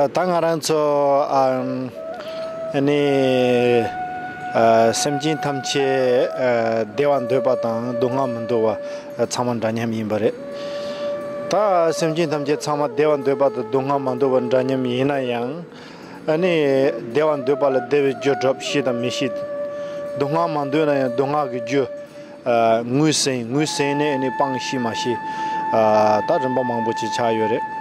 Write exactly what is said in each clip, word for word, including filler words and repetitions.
ད་ང་རང་ཚོ་ཨ་ནི་ཨ་སེམས་ཅན་ཐམས་ཅད་ཨ་བདེ་བ་འདོད་པ་དང་སྡུག་བསྔལ་མི་འདོད་པ་ཚང་མ་འདྲ་མཉམ་ཡིན་པ་རེད། ད་སེམས་ཅན་ཐམས་ཅད་ཚང་མ་བདེ་བ་འདོད་པ་དང་སྡུག་བསྔལ་མི་འདོད་པ་འདྲ་མཉམ་ཡིན་ན་ཡང་། ཨ་ནི་བདེ་བ་འདོད་པ་ལ་བདེ་བའི་རྒྱུ་སྒྲུབ་ཤེས་དང་མི་ཤེས། སྡུག་བསྔལ་མ་འདོད་ན་ཡང་སྡུག་བསྔལ་གྱི་རྒྱུ། ཨ་ངོས་ཟིན་ངོས་ཟིན་ནས་ཨ་ནི་སྤང་ཤེས་མ་ཤེས། ཨ་ད་རིམ་པ་མང་པོ་ཅིག་ཆགས་ཡོད་རེད།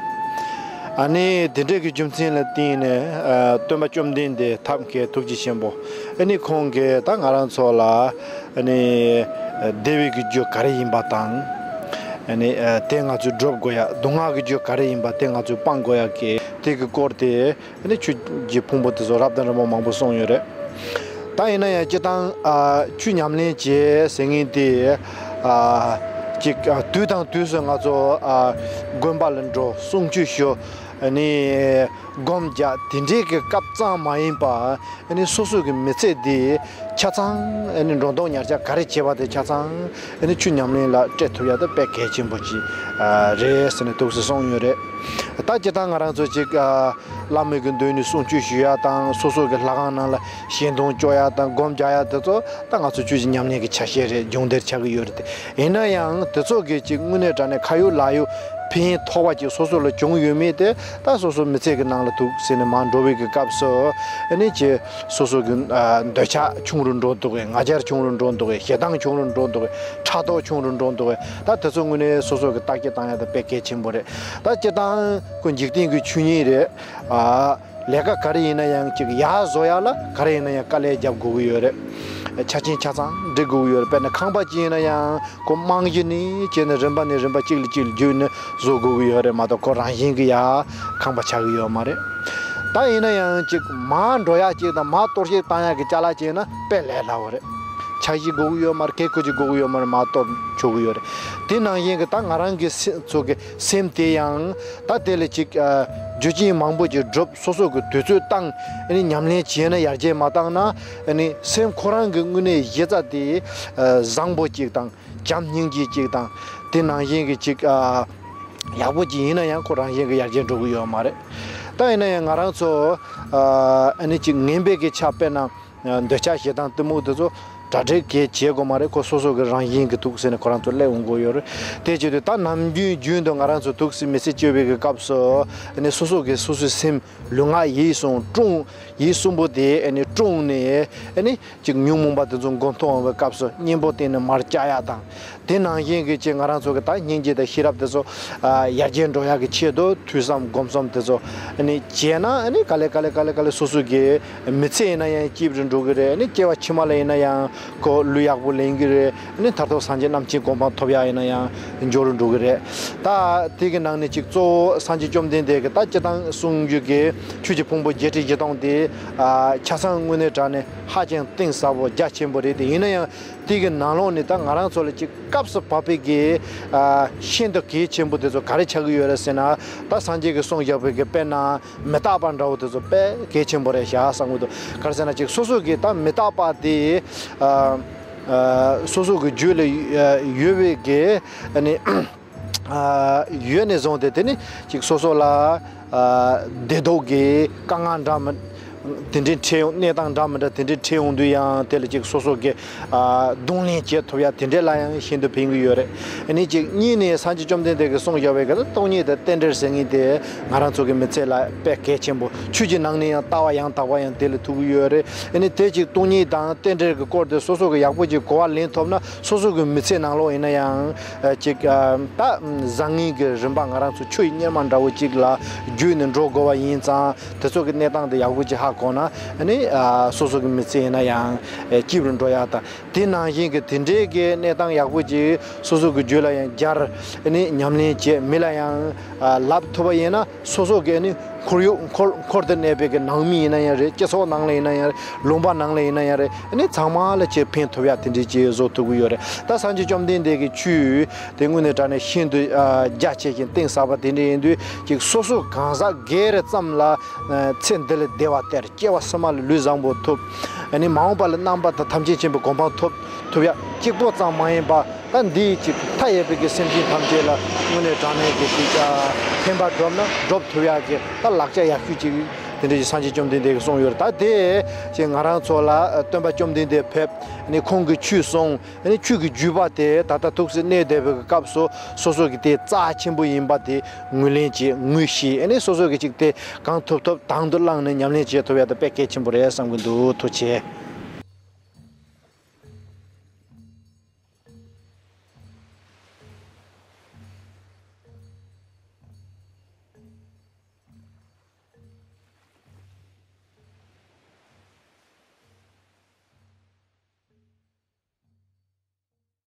ཨ་ནི་དེ་འདྲའི་གི་རྒྱུ་མཚན་ལ་བརྟེན་ནས་ཨ་སྟོན་པ་བཅོམ་ལྡན་འདས་ཐབས་མཁས་ཐུགས་རྗེ་ཆེན་པོ་ཨ་ནི་ཁོང་གིས་ད་ང་རང་ཚོ་ལ་ཨ་ནི་བདེ་བའི་གི་རྒྱུ་ག་རེ་ཡིན་པ་དང་། ཨ་ནི་ཨ་དེ་ང་ཚོས་སྒྲུབ་དགོས་ཡ། སྡུག་བསྔལ་གྱི་རྒྱུ་ག་རེ་ཡིན་པ་དེ་ང་ཚོས་སྤང་དགོས་ཡ་གི་དེ་གི་སྐོར་དེ་ཨ་ནི་ཆོས་ཀྱི་ཕུང་པོ་དེ་ཚོ་རབ་དང་རིམ་པ་མང་པོ་གསུངས་ཡོད་རེད། ད་ཡིན་ན་ཡང་སྤྱིར་བཏང་ཨ་ཆོས་ཉམས་ལེན་བྱེད་ཟེར་མཁན་དེ་ཨ་ཅིག་ཨ་དུས་དང་དུས་སུ་ང་ཚོ་ཨ་དགོན་པ་ལ་འགྲོ། གསུང་ཆོས་ཞུ། ཨ་ནི་སྒོམ་རྒྱག་དེ་འདྲའི་གི་སྐབས་ཙམ་མ་ཡིན་པ། ཨ་ནི་སོ་སོ་གི་མི་ཚེ་འདི་ཆ་ཚང་ཨ་ནི་འགྲོ་ལྡོག་ཉར་ཆ་ག་རེ་བྱེད་པ་དེ་ཆ་ཚང་ཨ་ནི་ཆོས་ཉམས་ལེན་ལ་སྤྲད་ཐུབ་ཡ་དེ་དཔེ་གལ་ཆེན་པོ་ཅིག་ཨ་རེད་ཟེར་ནས་ཐུགས་སུ་གསུངས་ཡོད་རེད། ད་སྤྱིར་བཏང་ང་རང་ཚོ་ཅིག་ཨ་བླ་མའི་གི་མདུན་ནས་གསུང་ཆོས་ཞུ་ཡ་དང་། སོ་སོ་གི་ལྷ་ཁང་ནང་ལ་ཞལ་འདོན་སྐྱོར་ཡ་དང་། སྒོམ་རྒྱག་ཡ་དེ་ཚོ་ད་ང་ཚོ་ཆོས་ཀྱི་ཉམས་ལེན་གྱི་ཆ་ཤས་རེད། སྦྱོང་བརྡར་ཆགས་ཀྱི་ཡོད་རེད་དེ། ཡིན་ན་ཡང་དེ་ཚོ་གི་ཅིག་དངོས་གནས་དྲང་གནས་ཁ་ཡོད་ལག་ཡོད་ཕན་ཐོགས་པ་ཅིག་སོ་སོ་ལ་བྱུང་ཡོད་མེད་དེ་ད་སོ་སོ་མི་ཚེ་གི་ནང་ལ་འདུག་ཟེར་ནས་མར་འགྲོ་བའི་གི་སྐབས་སུ་ཨ་ནི་ཅིག་སོ་སོ་གི་ཨ་འདོད་ཆགས་ཆུང་རུ་འགྲོ་འདུག་གས། ང་རྒྱལ་ཆུང་རུ་འགྲོ་འདུག་གས། ཞེ་སྡང་ཆུང་རུ་འགྲོ་འདུག་གས། ཕྲག་དོག་ཆུང་རུ་འགྲོ་འདུག་གས། ད་དེ་ཚོ་དངོས་གནས་སོ་སོ་གི་བརྟག་དཔྱད་བཏང་ཡ་དེ་དཔེ་གལ་ཆེན་པོ་རེད། ད་སྤྱིར་བཏང་ཁོ་འཇིག་རྟེན་གྱི་ཆོས་ཉིད་རེད། ཨ་ལས་ཀ་ག་རེ་ཡིན་ན་ཡང་ཅིག་ཡར་བཟོ་ཡ་ལ་ག་རེ་ཡིན་ན་ཡང་དཀའ་ལས་རྒྱབ་དགོས་ཀྱི་ཡོད་རེད། ཆ་རྐྱེན་ཆ་ཚང་སྒྲིག་དགོས་ཀྱི་ཡོད་རེད། དཔེར་ན་ཁང་པ་ཅིག་ཡིན་ན་ཡང་ཁོ་རྨང་གཞི་ནས་བྱས་ནས་རིམ་པ་ནས་རིམ་པ་གཅིག་ལ་གཅིག་ལ་བརྒྱུད་ནས་བཟོ་དགོས་ཀྱི་ཡོད་རེད་མ་གཏོགས་ཁོ་རང་བཞིན་གྱི་ཡར་ཁང་པ་ཆགས་ཀྱི་ཡོད་མ་རེད། ད་ཡིན་ན་ཡང་ཅིག་མར་འགྲོ་ཡ་ཅིག་དང་མར་གཏོར་བཤིག་བཏང་ཡ་གི་ཅ་ལག་ཅིག་ཡིན་ན་དཔེ་ལས་སླ་བོ་རེད། འཆར་གཞི་དགོས་ཀྱི་ཡོད་མ་རེད། གེ་ཁོ་ཅིག་དགོས་ཀྱི་ཡོད་མ་རེད། མར་གཏོར་ཆོག་གི་ཡོད་རེད། དེ་ནང་བཞིན་གྱི་ད་ང་རང་གི་སེམས་ཚོ་གི་སེམས་དེ་ཡང་ད་དེ་ལ་ཅིག་ཨ་རྒྱུ་རྐྱེན་མང་པོ་ཅིག་སྒྲུབ། སོ་སོ་གི་དུས་ཚོད་བཏང་ཨ་ནི་ཉམས་ལེན་བྱས་ན་ཡར་རྒྱས་མ་བཏང་ན་ཨ་ནི་སེམས་ཁོ་རང་གི་དངོས་གནས་གཞི་རྩ་དེ་ཨ་བཟང་པོ་ཅིག་དང་བྱམས་སྙིང་རྗེ་ཅིག་དང་དེ་ནང་བཞིན་གྱི་ཅིག་ཨ་ཡག་པོ་ཅིག་ཡིན་ན་ཡང་ཁོ་རང་བཞིན་གྱི་ཡར་རྒྱས་འགྲོ་གི་ཡོད་མ་རེད། ད་ཡིན་ན་ཡང་ང་རང་ཚོ་ཨ་ཨ་ནི་ཅིག་ངན་པའི་གི་ཆ་དཔེར་ན། འདོད་ཆགས་ཞེ་སྡང་གཏི་མུག་དེ་ཚོ་གྲ་སྒྲིག་གས་བྱེད་དགོས་མ་རེད། ཁོ་སོ་སོ་གི་རང་བཞིན་གྱི་འདུག་ཟེར་ནས་ཁོ་རང་ཚོ་སླེབས་འོང་གི་ཡོད་རེད། དེ་བྱེད་དུས་ད་ནམ་རྒྱུན་རྒྱུན་དུ་ང་རང་ཚོ་འདུག་སེ་མི་ཚེ་སྐྱོད་པའི་གི་སྐབས་སུ་ཨ་ནི་སོ་སོ་གི་སོ་སོའི་སེམས་ལུས་ངག་ཡིད་གསུམ་ཀྲུང་ཡིད་གསུམ་པོ་དེ་ཨ་ནི་ཀྲུང་ནས་ཨ་ནི་ཅིག་ཉོན་མོངས་པ་དེ་ཚོ་མགོ་མཐོ་འོང་བའི་སྐབས་སུ་གཉེན་པོ་བསྟེན་ནས་མར་བཅག་ཡ་དང་། དེ་ནང་བཞིན་གྱི་ཅིག་ང་རང་ཚོ་གི་ད་སྙིང་རྗེ་དང་ཤེས་རབ་དེ་ཚོ་ཨ་ཡར་རྒྱས་འགྲོ་ཡག་གི་ཆེད་དུ་ཐོས་བསམ་སྒོམ་གསུམ་དེ་ཚོ་ཨ་ནི་བྱས་ན་ཨ་ནི་ག་ལེ་ག་ལེ་ག་ལེ་ག་ལེ་སོ་སོ་གི་མི་ཚེ་ཡིན་ན་ཡང་སྐྱིད་རུ་འགྲོ་གི་རེད། ཨ་ནི་སྐྱེ་བ་ཕྱི་མ་ལ་ཡིན་ན་ཡང་ཁོ་ལུས་ཡག་པོ་ལེན་གི་རེད། ཨ་ནི་མཐར་ཐུག་སངས་རྒྱས་རྣམ་མཁྱེན་གོ་འཕང་ཐོབ་ཡག་ཡིན་ན་ཡང་འབྱོར་རུ་འགྲོ་གི་རེད། ད་དེ་གི་ནང་ནས་ཅིག་གཙོ་བོ་སངས་རྒྱས་བཅོམ་ལྡན་འདས་ཀྱི་ད་སྤྱིར་བཏང་གསུང་རྒྱུ་གི་ཆོས་ཀྱི་ཕུང་པོ་བརྒྱད་ཁྲི་བཞི་སྟོང་དེ་ཨ་ཆ་ཚང་དངོས་གནས་དྲང་གནས་ཧ་ཅང་གཏིང་ཟབ་པོ་རྒྱ་ཆེན་པོ་རེད། དེ་ཡིན་ན་ཡང་དེ་གི་ནང་ལོགས་ནས་ད་ང་རང་ཚོ་ལ་ཅིག་སྐབས་སུ་བབས་པའི་གི་ཨ་ཤིན་ཏུ་གལ་ཆེན་པོ་དེ་ཚོ་ག་རེ་ཆགས་ཀྱི་ཡོད་རེད་ཟེར་ན། ད་སངས་རྒྱས་ཀྱིས་གསུངས་བཞག་པའི་གི་དཔེར་ན་མི་རྟག་པ་འདྲ་བོ་དེ་ཚོ་དཔེ་གལ་ཆེན་པོ་རེད་ཤག་བསམ་གྱི་འདུག་ག་རེ་ཟེར་ན་ཅིག་སོ་སོ་གི་ད་མི་རྟག་པ་དེ་ཨ་ཨ་སོ་སོ་གི་རྒྱུད་ལ་ཡོད་པའི་གི་ཨ་ནི་ཨ་ཡོད་ནས་བཟུང་སྟེ་དེ་ནི་ཅིག་སོ་སོ་ལ་ཨ་བདེ་སྡུག་གི་དཀའ་ངལ་འདྲ་མི་དེ་འདྲའི་འཕྲད་ཡོང་། གནས་སྟངས་འདྲ་མི་འདྲ་དེ་འདྲའི་འཕྲད་ཡོང་དུས་ཡང་དེ་ལ་ཅིག་སོ་སོ་གི་ཨ་གདོང་ལེན་བྱེད་ཐུབ་ཡ་དེ་འདྲའི་ལ་ཡང་ཤིན་ཏུ་ཕན་གྱི་ཡོད་རེད། ཨ་ནི་ཅིག་གཉིས་ནས་སངས་རྒྱས་བཅོམ་ལྡན་འདས་ཀྱིས་གསུངས་བཞག་པའི་གི་སྟོང་ཉིད་དང་རྟེན་འབྲེལ་ཟེར་མཁན་དེ་ང་རང་ཚོ་གི་མི་ཚེ་ལ་དཔེ་གལ་ཆེན་པོ། ཆོས་ཀྱི་ནང་ནས་ཡང་ལྟ་བ་ཡང་དག་པ་ཡང་དེ་ལ་ཐུག་གི་ཡོད་རེད། ཨ་ནི་དེ་ཅིག་སྟོང་ཉིད་དང་རྟེན་འབྲེལ་གྱི་སྐོར་དེ་སོ་སོ་གི་ཡག་པོ་ཅིག་གོ་བ་ལེན་ཐུབ་ན་སོ་སོ་གི་མི་ཚེ་ནང་ལོགས་ཡིན་ན་ཡང་ཅིག་ད་བཟང་ངན་གྱི་རིམ་པ་ང་རང་ཚོ་ཆུ་ཡི་གཉེར་མ་འདྲ་བོ་ཅིག་ལ་བརྒྱུད་ནས་འགྲོ་དགོས་པ་ཡིན་ཙང་། དེ་ཚོ་གི་གནས་སྟངས་དེ་ཡག་པོ་ཅིག་ཧ་གོ་ན་ཨ་ནི་ཨ་སོ་སོ་གི་མི་ཚེ་ཡིན་ན་ཡང་ཨེ་སྐྱིད་རུ་འགྲོ་ཡག་དང་། དེ་ནང་བཞིན་གྱི་དེ་འདྲའི་གི་གནས་སྟངས་ཡག་པོ་ཅིག་སོ་སོ་གི་རྒྱུད་ལ་ཡང་སྦྱར། ཨ་ནི་ཉམས་ལེན་བྱེད། མི་ལ་ཡང་ཨ་ལབ་ཐུབ་པ་ཡིན་ན་སོ་སོ་གི་ཨ་ནི་ཁོར་ཡུག་འཁོར་འཁོར་དུ་གནས་པའི་གི་ནང་མི་ཡིན་ན་ཡང་རེད། སྤྱི་ཚོགས་ནང་ལ་ཡིན་ན་ཡང་རེད། ལུང་པ་ནང་ལ་ཡིན་ན་ཡང་རེད། ཨ་ནི་ཚང་མ་ལ་ཅིག་ཕན་ཐོགས་ཡག་དེ་འདྲའི་ཅིག་བཟོ་ཐུབ་ཀྱི་ཡོད་རེད། ད་སངས་རྒྱས་བཅོམ་ལྡན་འདས་ཀྱི་ཆོས་དེ་དངོས་གནས་དྲང་གནས་ཤིན་ཏུ་ཨ་རྒྱ་ཆེ་ཞིང་གཏིང་ཟབ་པ་དེ་འདྲ་ཡིན་དུས་ཅིག་སོ་སོ་གང་ཟག་སྒེར་ཙམ་ལ་ཨ་ཚེ་འདི་ལ་བདེ་བ་སྟེར། སྐྱེ་བ་སྲིད་མ་ལ་ལུས་བཟང་པོ་ཐོབ། ཨ་ནི་མ་འོངས་པ་ལ་རྣམ་པ་དང་ཐམས་ཅད་མཁྱེན་པའི་གོ་འཕང་ཐོབ་ཐུབ་ཡག་གཅིག་པོ་ཙམ་མ་ཡིན་པ། ད་འདིའི་ཅིག་ མཐའ་ཡས་པའི་གི་སེམས་ཅན་ཐམས་ཅད་ལ་དངོས་གནས་དྲང་གནས་ཀྱི་ཅིག་ཨ་ཕན་པ་སྒྲུབ་ན་སྒྲུབ་ཐུབ་ཡག་གི་ད་ལག་ཆ་ཡག་ཤོས་ཅིག་དེ་འདྲ་ཞིག་སངས་རྒྱས་བཅོམ་ལྡན་འདས་ཀྱིས་གསུངས་ཡོད་རེད། ད་དེ་ཅིག་ང་རང་ཚོ་ལ་ཨ་སྟོན་པ་བཅོམ་ལྡན་འདས་ཕེབས་ནས་ཁོང་གིས་ཆོས་གསུངས། ཨ་ནི་ཆོས་ཀྱི་བརྒྱུད་པ་དེ་ད་ལྟ་ཐུགས་སུ་གནས་བསྡད་པའི་སྐབས་སུ་སོ་སོ་གི་དེ་རྩ་ཆེན་པོ་ཡིན་པ་དེ་ངོས་ལེན་བྱེད་ངོས་ཤེས། ཨ་ནི་སོ་སོ་གི་ཅིག་དེ་གང་ཐུབ་ཐུབ་དང་དུ་བླངས་ནས་ཉམས་ལེན་བྱེད་ཐུབ་ཡ་དེ་དཔེ་གལ་ཆེན་པོ་རེད་བསམ་གྱི་འདུག་ཐུགས་རྗེ་ཆེ།